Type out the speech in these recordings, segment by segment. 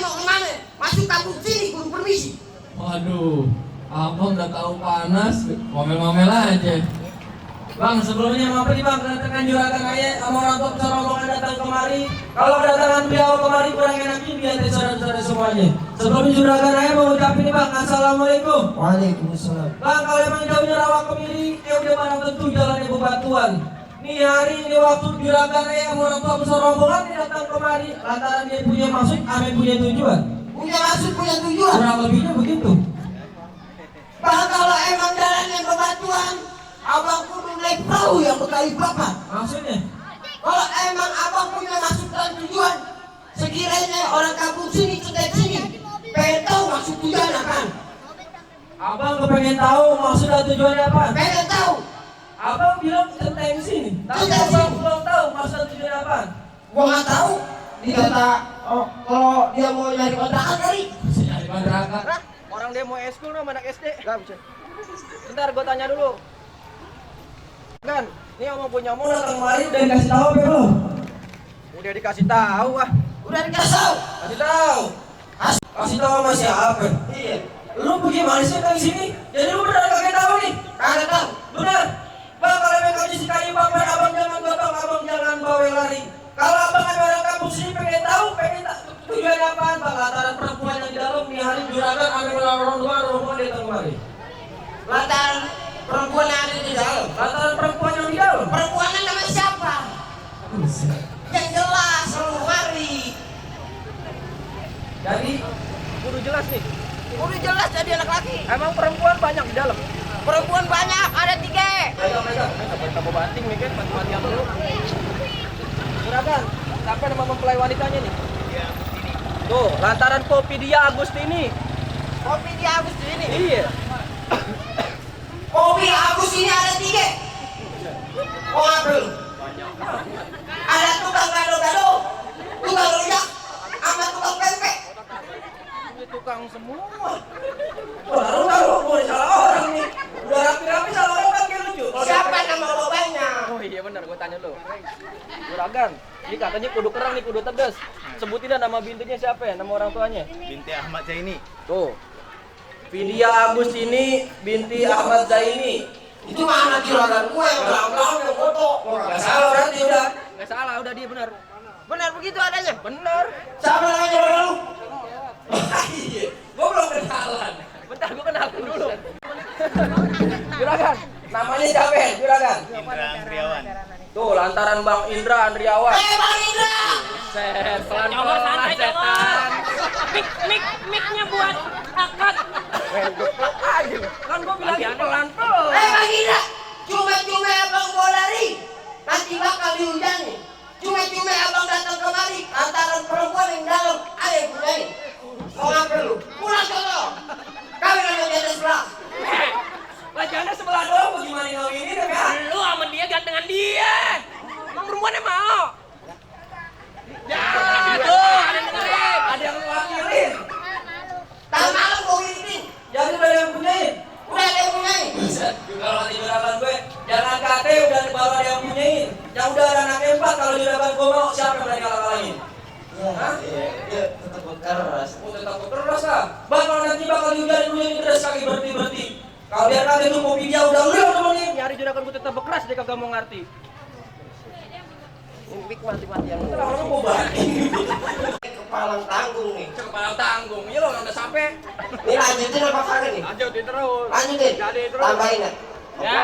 mau kemana? Masuk kampung sini, kudu permisi. Waduh, abang udah tahu panas, ngomel-ngomel aja. Bang, sebelumnya maaf nih bang, kedatangan juragan ayah sama orang tua besar rombongan datang kemari. Kalau kedatangan beliau kemari kurang enak ini biar saudara-saudara semuanya. Sebelumnya juragan ayah mau ucapin nih bang, assalamualaikum. Waalaikumsalam. Bang, kalau emang jauhnya Rawa Kemiri, udah barang tentu jalannya bebatuan. Nih hari ini waktu juragan ayah sama orang tua besar rombongan datang kemari, lantaran dia punya maksud, Amin punya tujuan. Punya maksud, punya tujuan. Kurang lebihnya begitu. Bang, kalau emang jalannya bebatuan, abang kudu naik perahu yang berkali papan. Maksudnya? Kalau emang abang punya maksud dan tujuan, sekiranya orang kampung sini, cetek sini, pengen tahu maksud tujuan apa? Abang kepengen tahu maksud dan tujuannya apa? Pengen tahu. Abang bilang centeng sini, tapi Centeng abang sini. belum tahu maksud dan tujuannya apa. Gua nggak tahu. Dia kata, oh, kalau dia mau nyari kontrakan kali. Nyari kontrakan. Orang dia mau eskul sama anak SD. Gak bisa. Bentar gue tanya dulu. Kan, ini omong punya Mau datang kemari dan kasih tahu apa belum? udah dikasih tahu ah. Udah dikasih tahu. Kasih tahu. Kasih tahu sama siapa? Iya. Lu bagaimana sih datang sini? Jadi lu benar kagak tahu nih? Kagak tahu. Benar. Bang, kalau emang kamu si kayu bang, abang jangan gotong, abang jangan bawa lari. Kalau abang ada orang kampung sini pengen tahu tujuan apaan bang? Lantaran perempuan yang di dalam nih hari juragan ambil orang luar rombongan datang kemari. Lantaran perempuan yang ada di dalam. Lantaran perempuan yang di dalam. Perempuannya namanya siapa? Yang jelas, Rohmari. Jadi Kudu jelas nih. Udah jelas jadi anak laki. Emang perempuan banyak di dalam. Perempuan banyak, ada 3. pegang. Kita banting nih kan, mati-matian dulu. Juragan, siapa nama mempelai wanitanya nih? Tuh, lantaran kopi dia Agustini. Kopi di Agus ini. Iya. Kopi Agus ini ada 3. Oh, apa? Ada tukang gado-gado, tukang rujak, sama tukang pempek. Ini tukang semua. Taruh, boleh salah orang nih. Udah rapi-rapi salah orang kan kayak lucu. Siapa nama bapaknya? Oh iya benar, gue tanya lu. Juragan, ini katanya kudu kerang nih, kudu tegas. Sebutin dah nama bintinya siapa ya, nama orang tuanya. Binti Ahmad Zaini. Tuh. Vidya Agustini binti Ahmad Zaini. Itu mana juragan gue yang belakang yang foto? Gak salah berarti udah. Nggak salah, udah dia benar. Benar begitu adanya? Benar. Siapa namanya juragan lu? Iya, gua belum kenalan. Bentar, gue kenalin dulu. Juragan, Namanya siapa ya, juragan? Indra Andriawan. tuh lantaran Bang Indra Andriawan. Bang Indra! Set, pelan-pelan setan. Mic-nya buat akad. Aja. Kan gue bilangin pelan-pelan. Bang Indra! Cuma-cuma abang mau lari, nanti bakal dihujani. Cuma-cuma abang datang kemari, antara perempuan yang dalam, ada yang punyain. Mau ngapain lu? Pulang sono! Kami namanya di atas sebelah. Lah jangan sebelah doang, bagaimana yang ini deh kan? Lu sama dia gantengan dia. Emang perempuannya mau? Ya, tuh, ada yang dengerin. Ada yang wakilin. Tahun malam gue wiritin. Jadi udah ada yang punyain. Udah ada yang punyain. Buset, kalau hati juragan gue, jangan kate udah baru ada yang punyain. Yang udah ada anak 4, kalau juragan gue mau, siapa yang berani kalah-kalahin? Hah? Iya, tetap keras. Oh, tetap keras lah. Bang, kalau nanti bakal dihujanin hujanin terus kaki berhenti. Kalau biar kate tuh kopi dia udah temenin. Nyari juragan gue tetap bekeras, dia kagak mau ngerti. Mimpi mati-matian. Kenapa lu mau banting? Kepalang tanggung nih. Kepala tanggung, iya lo udah sampai. Ini lanjutin apa kagak nih? Lanjutin terus. Lanjutin. Jadi terus. Tambahin ya. Ya.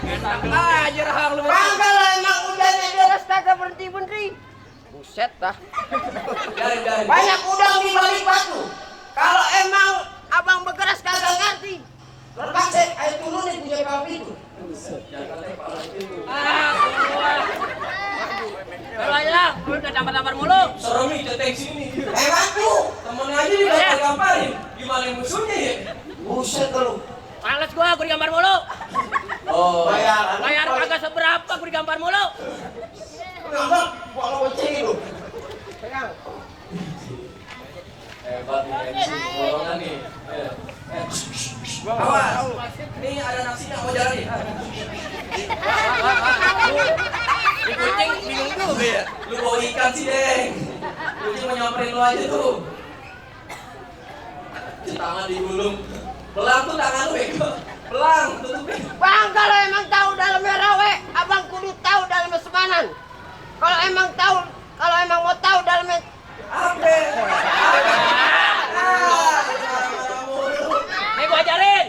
Enak aja rahang lu. Bang, kalau emang udangnya deras kagak berhenti-berhenti. Buset dah. Dari. Banyak udang di balik batu. Kalau emang abang bergeras kagak ngerti. Terpaksa ayo turunin punya papi itu. Kalau ya, lu udah tampar-tampar mulu. Serem nih, cetek sini. Hebat tuh. Temennya aja juga gamparin. Gimana musuhnya ya? Buset lu. Males gua digambar mulu. Oh, Bayaran. Bayar kagak seberapa, gua digambar mulu. Ngambek, gua ngoceh lu. Pegang. hebat nih, golongan nih. Awas, ini ada nasinya mau jalan nih. Di kucing bingung juga ya. Lu bawa ikan sih, Deng. Kucing mau nyamperin lu aja tuh. Tangan digulung. Belang tuh tangan lu bego. Belang, tutupin. Bang, kalau emang tahu dalamnya rawe, abang kudu tahu dalamnya semanan. Kalau emang mau tahu dalamnya Apa? Nih gua ajarin.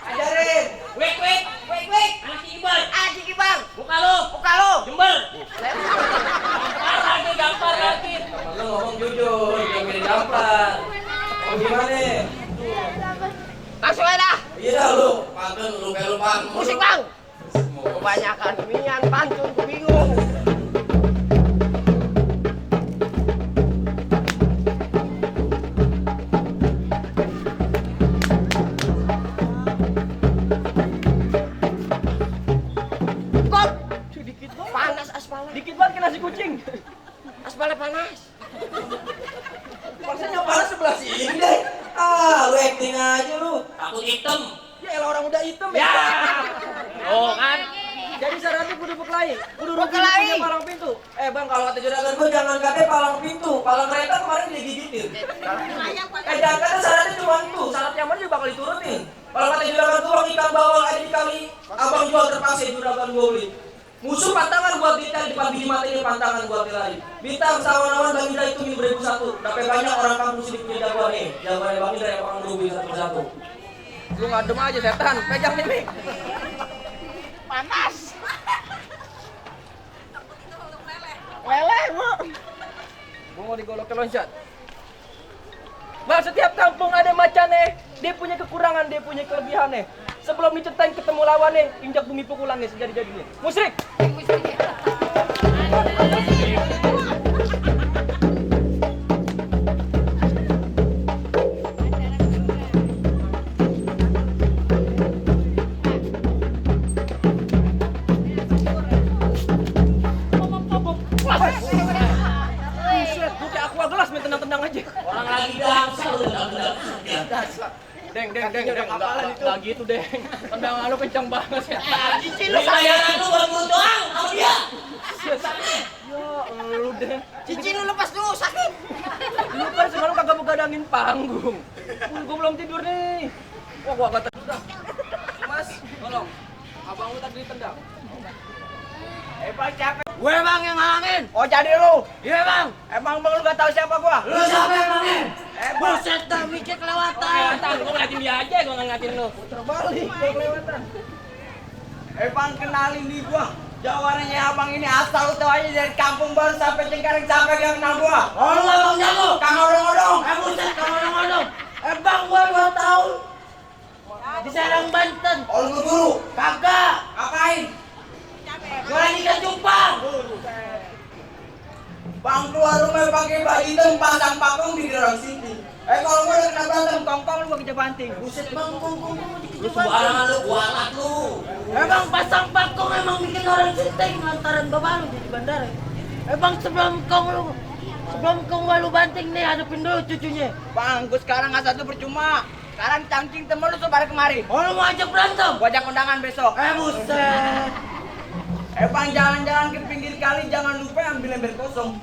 Ajarin. Wek. Anak Iqbal. Aji kibar. Buka lu. Buka lo. Jember. Gampar lagi. Lu ngomong jujur, jangan milih gampar. Oh gimana? Langsung aja dah. Iya dah lu. Pantun lu kayak lupa. Musik bang. Kebanyakan mian pantun, gue bingung. Kok Dikit banget. panas aspalnya. Dikit banget kena si kucing. Aspalnya panas. Maksudnya panas sebelah sini deh. Lu acting aja lu. Takut hitam. Ya elah orang udah hitam Ya. Oh kan. Jadi syaratnya kudu berkelahi. Kudu rugi Berkelahi. punya palang pintu. Bang, kalau kata juragan gue jangan katanya palang pintu, palang kereta kemarin digigitin. Jangan kata syaratnya cuma itu, syarat yang mana juga bakal diturutin. Kalau kata juragan gue ikan bawal ada di kali, abang jual terpaksa juragan gue beli. Musuh pantangan buat bintang di depan biji matanya pantangan buat dilari. Bintang sawan-sawan Bang Indra itu 1001. Tapi banyak orang kampung sini punya jagoan nih. Jagoan Bang Indra yang orang merugi satu-satu. Lu ngadem aja setan. Pegang nih. Panas. Leleh bu. Gua mau digolok ke loncat. Bang, setiap kampung ada macannya. Dia punya kekurangan, dia punya kelebihannya. Sebelum diceritain ketemu lawannya, injak bumi pukulannya sejadi-jadinya. Musrik! Buset, gua kayak aqua gelas main tendang-tendang aja. Orang lagi damsel lu udah. Deng, enggak gitu, Deng. Tendangan lu kencang banget ya. Cici lu sakit. Bayaran lu buat gua doang sama dia. Ya, lu Deng. Cici lu lepas dulu sakit. Lu kan semalam kagak begadangin panggung. Gua belum tidur nih. Wah, gua kata udah. Mas, tolong. Abang lu tadi ditendang. Bang capek. Gue bang yang ngalangin. Oh, jadi lu. Iya bang. Emang bang lu gak tahu siapa gua? Lu siapa yang ngalangin? Buset, dah mikir kelewatan. Kelihatan gua ngeliatin dia aja, gua ngeliatin lu. terbalik gua kelewatan. Bang kenalin nih gua. Jawabannya abang ini asal lu tahu aja dari kampung baru sampai Cengkareng sampai gak kenal gua. Oh lu bang jago. Kang odong-odong. Buset kamu ngomong. Bang gua 2 tahun. Di Serang Banten. Oh lu guru. Kagak. Ngapain? Gua lagi ke Jepang. Bang keluar rumah pakai baju hitam pasang pakung di dorong sini. Kalau gua udah kena berantem kongkong lu gua kejar banting. Buset bang kongkong Lu sembarangan lu, gua anak lu. Bang pasang pakong emang bikin orang sinting lantaran bapak lu jadi bandara. Bang sebelum kong lu banting nih hadapin dulu cucunya. Bang, gua sekarang asal tuh percuma. Sekarang cangcing temen lu sebar kemari. Oh lu mau ajak berantem? Gua ajak undangan besok. Buset. Bang jalan-jalan ke pinggir kali jangan lupa ambil ember kosong.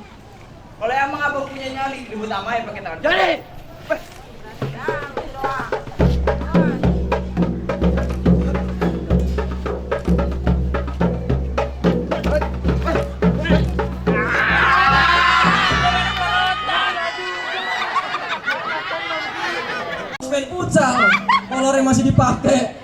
Kalau emang abang punya nyali ribut sama ya pakai tangan. Jadi Main futsal. Kolornya masih dipakai.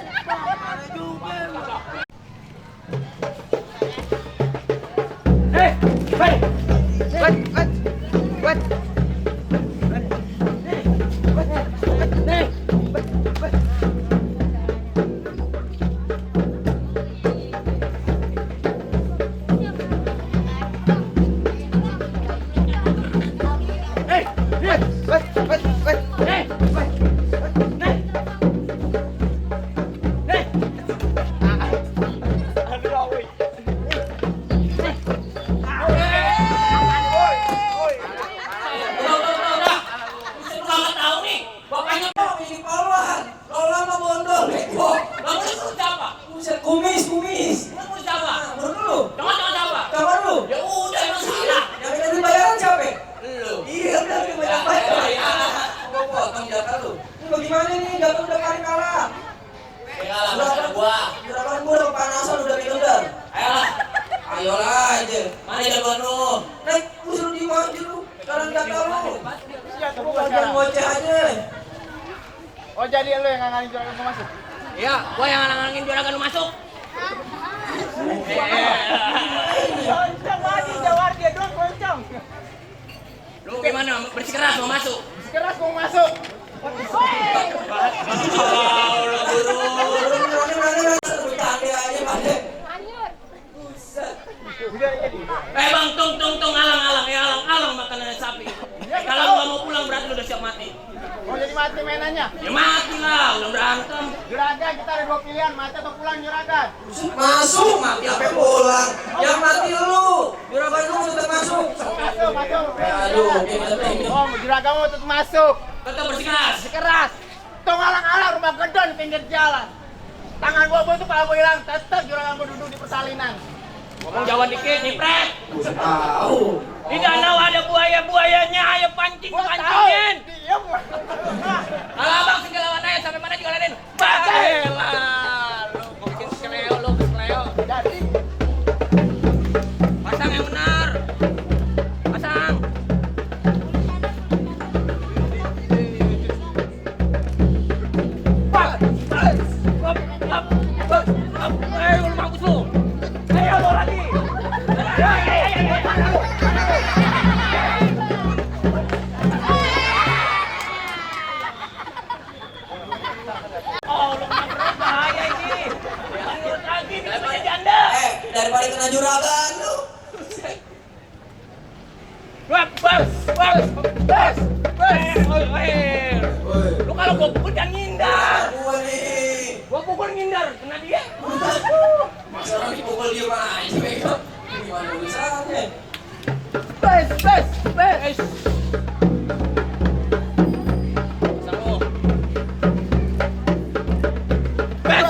Kumis. Lu mau siapa? Menurut lu? Jangan siapa? Kamar lu? Ya udah emang salah. Yang minta bayaran siapa? Lu. Iya. Juragan gua udah kepanasan udah gedor. Ayolah aja. Mana jagoan lu? Naik usul di mana lu? Sekarang enggak tahu. Lu bagian ngoceh aja. Oh jadi lu yang ngangalin juragan gua masuk? Iya, gua yang ngalangin juragan lu masuk. Jawar dia doang goncang. Lu gimana? Bersikeras mau masuk? Keras mau masuk. Allah guru. Bercanda aja pada. Bang, tung alang makanan sapi. Kalau gua mau pulang berarti lu udah siap mati. Mau jadi mati mainannya? Ya mati lah, udah berantem. Juragan kita ada 2 pilihan, mati atau pulang juragan. Masuk mati apa pulang. Yang mati lu. Juragan lu tetap masuk. Masuk. Aduh, gimana ini? Oh, juragan mau tetap masuk. Tetap bersikeras. Keras. Tong alang-alang rumah gedon pinggir jalan. Tangan gua itu kalau gua hilang, tetap juragan gua duduk di persalinan. Ngomong Jawa dikit nih, Pret. Tahu. Di danau ada buayanya, ayo pancingin. Diam. Kalau abang segalawan aja sampai mana juga laden. Bagelah. Lu mau bikin keleo. Jadi Pasang yang benar. Pasang. Ayo lu mampus lu. Ayo lu lagi. Oh, lu bener bahaya ini. Lanjut lagi, bisa punya janda. Daripada kena juragan lu. Bas. Lu kalau gua pukul jangan ngindar. Gua nih. Gua pukul ngindar, kena dia. Masa orang dipukul dia aja, bego. Gimana urusannya? Bas. Seru. Bas.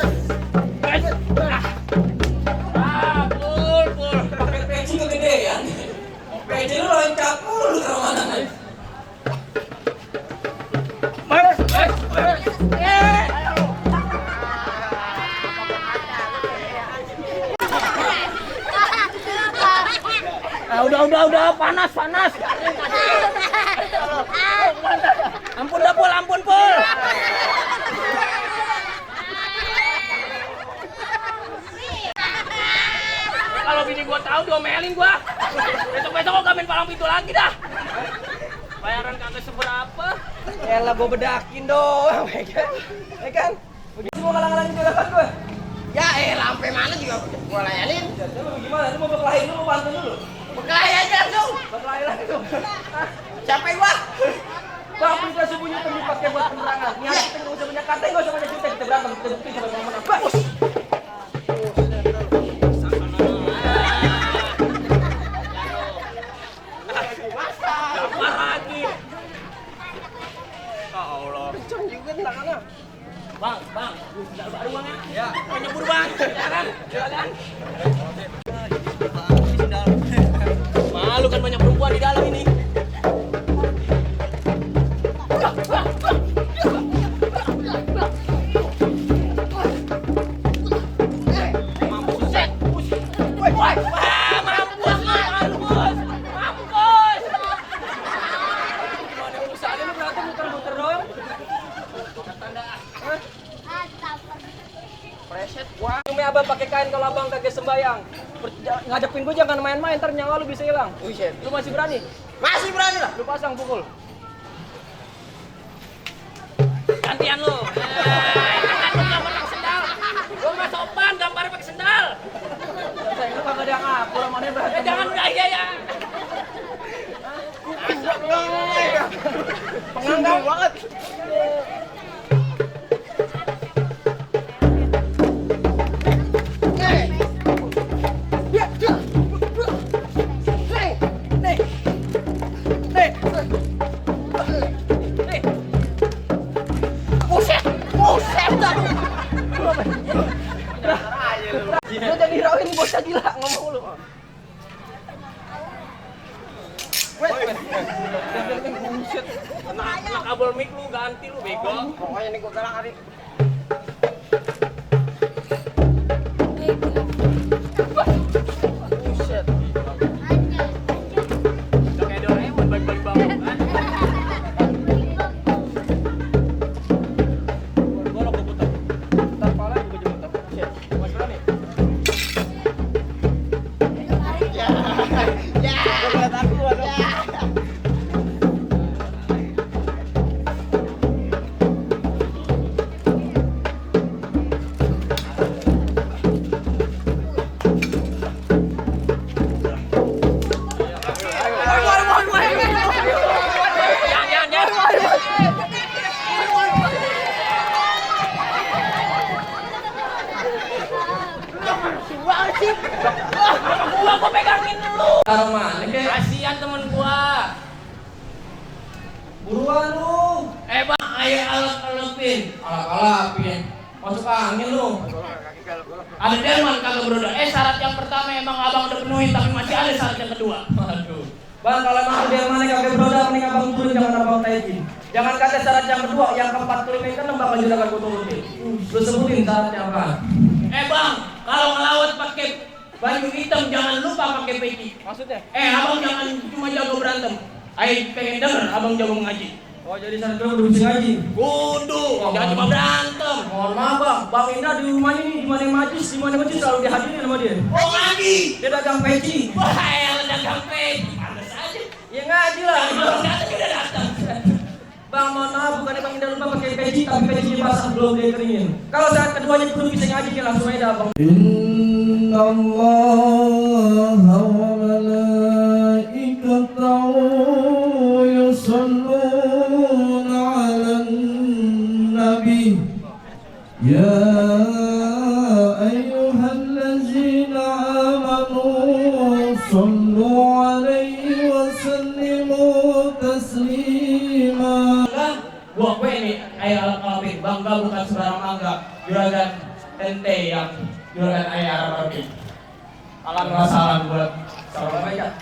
Pul. Pakai peci kegedean. Peci lu loncat mulu ke mana nih? Udah panas. Ampun Pul. Kalau bini gua tahu diomelin gua. Besok gua gamen palang pintu lagi dah. Bayaran kagak seberapa. Elah gua bedakin doang, ya kan? Begitu mau ngalang-ngalangin juragan gue. Ya lampe mana juga gua layanin. Jadi lu gimana? Lu mau berkelahi dulu, pantun dulu. Berkelahi aja langsung. Berkelahi lagi tuh. Siapa yang gua? Bang, kita sembunyi dipakai buat penerangan. Niat kita nggak usah banyak kata, nggak usah banyak cerita, kita berantem, kita bukti sampai menang. Bagus. Apa lagi? Allah. Kencang juga tangannya. Bang, sendal baru bang ya? Ya. Nyebur bang, jalan. Malu kan banyak perempuan di dalam ini. Mampus. Gimana urusannya lu berantem muter-muter doang? Preset gua. Cuma abang pakai kain kalau abang kagak sembayang. Ngadepin gua jangan main-main, ntar nyawa lu bisa hilang. Buset. Lu masih berani? Masih berani lah. Lu pasang pukul. Gantian lu. Jangan lu gambar pakai sendal. Lu nggak sopan gambar pakai sendal. Sayang lu kagak ada yang ngaku, mana berantem. Jangan gaya ya. Penganggang banget. Lu jadi hero ini bocah gila ngomong lu. Buset. Kena kabel mic lu ganti lu bego. Pokoknya nih gua galak hari. banget sih. Gua pegangin dulu. Taruh mana kek? Kasihan temen gua. Buruan lu. Bang, ayo alap-alapin. Alap-alapin. Masuk angin lu. Ada delman kagak bro. Syarat yang pertama emang abang udah penuhin, tapi masih ada syarat yang kedua. Aduh. Bang, kalau emang dia mana kakek broda, mending abang turun, jangan abang taikin. Jangan kata syarat yang kedua, yang keempat kelima kan bakal juragan gua turutin. Lu sebutin syaratnya apa? Bang, kalau ngelawat pakai baju hitam jangan lupa pakai peci. Maksudnya? Abang jangan cuma jago berantem. Ayo pengen denger abang jago ngaji. Oh, jadi syarat kedua udah bisa ngaji. Kudu, jangan cuma berantem. Mohon maaf bang, Bang Indah di rumahnya nih, di mana majlis selalu dihadirin sama dia. Oh ngaji. Dia dagang peci. Wah, dagang peci. Pantes aja. Ya ngaji lah. Abang datang udah datang. Bang, mohon maaf, bukannya Bang Indah lupa pakai peci, tapi pecinya basah belum dia keringin. Kalau saat keduanya kudu bisa ngaji, ya langsung aja bang. إن الله وملائكته يصلون على النبي يا أيها الذين آمنوا صلوا عليه وسلموا تسليما. Gua ini ayah Al-Qalbin, bangga bukan sembarang mangga. Juragan ente yang juragan ayah Al-Qalbin. Salam buat Salam aja.